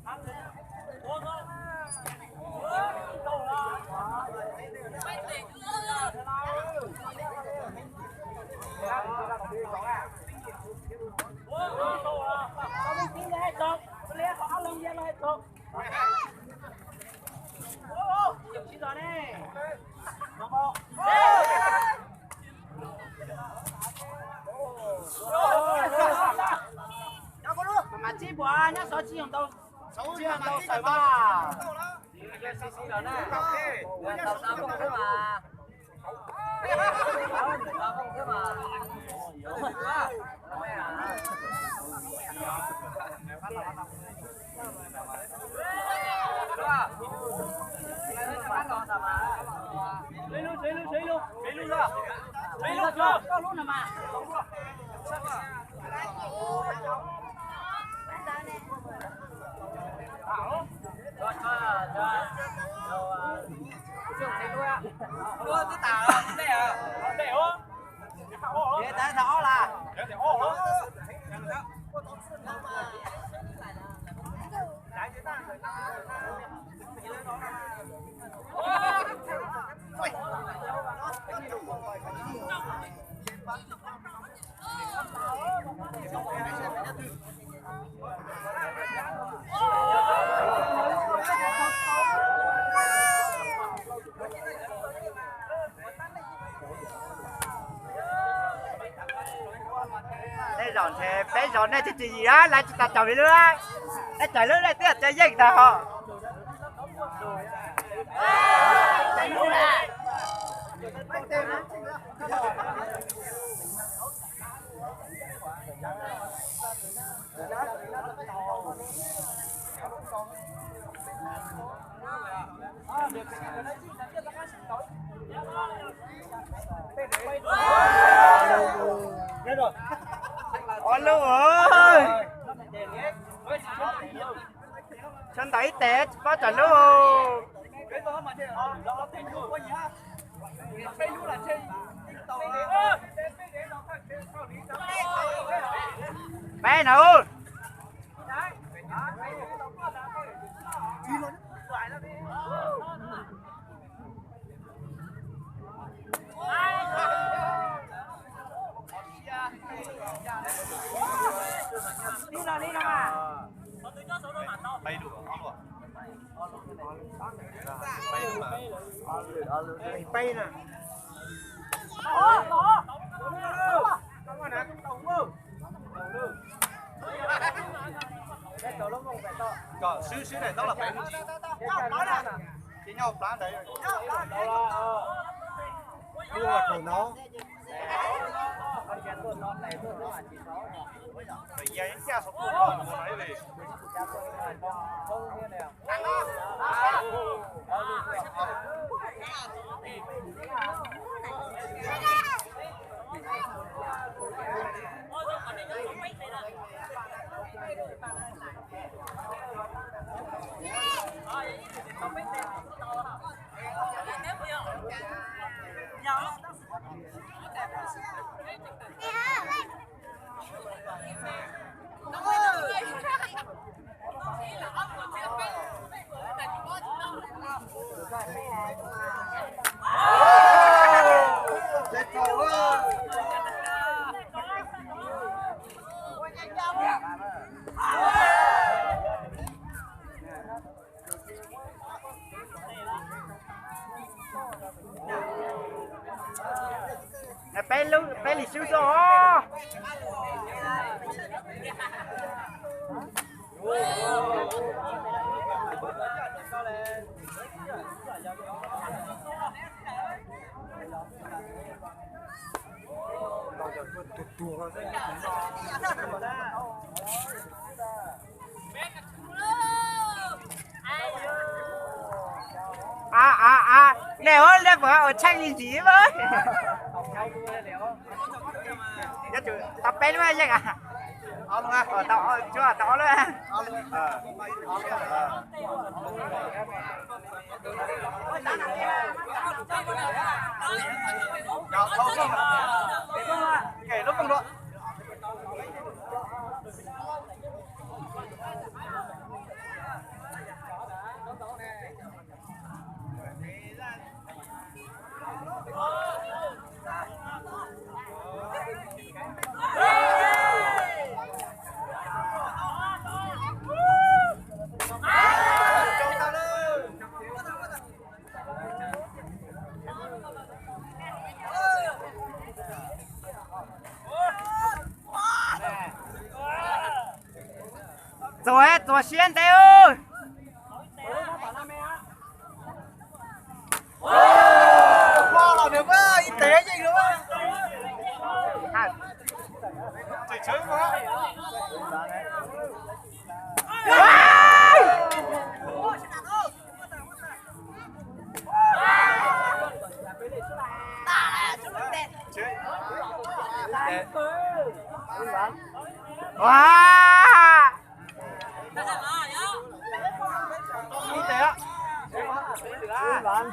Mas tsis puas nyob xov tsis yog ntau, tsis yog ntau xaws mas. Nej zaum ntshe peb zaum nej tsis tsis yim lawm, tsis tas caum li lub, nej cov lub nej twb cov yeej tag os. Ob lub, sawv ntawm ib tes tsis paub tsawg lub. Peb na. Peb na. Kom swb swb daim ntaub los pem mus tsis, ces nyob plab ntawd. Peb lub, peb li xub xwb os. A a a, nej ua li puas ua tsheej li ntxiv mas. Yuav tsum tau peb lub yeej a. Tau ob lub. Txuas siab ntev. Ib tev yeej lawm.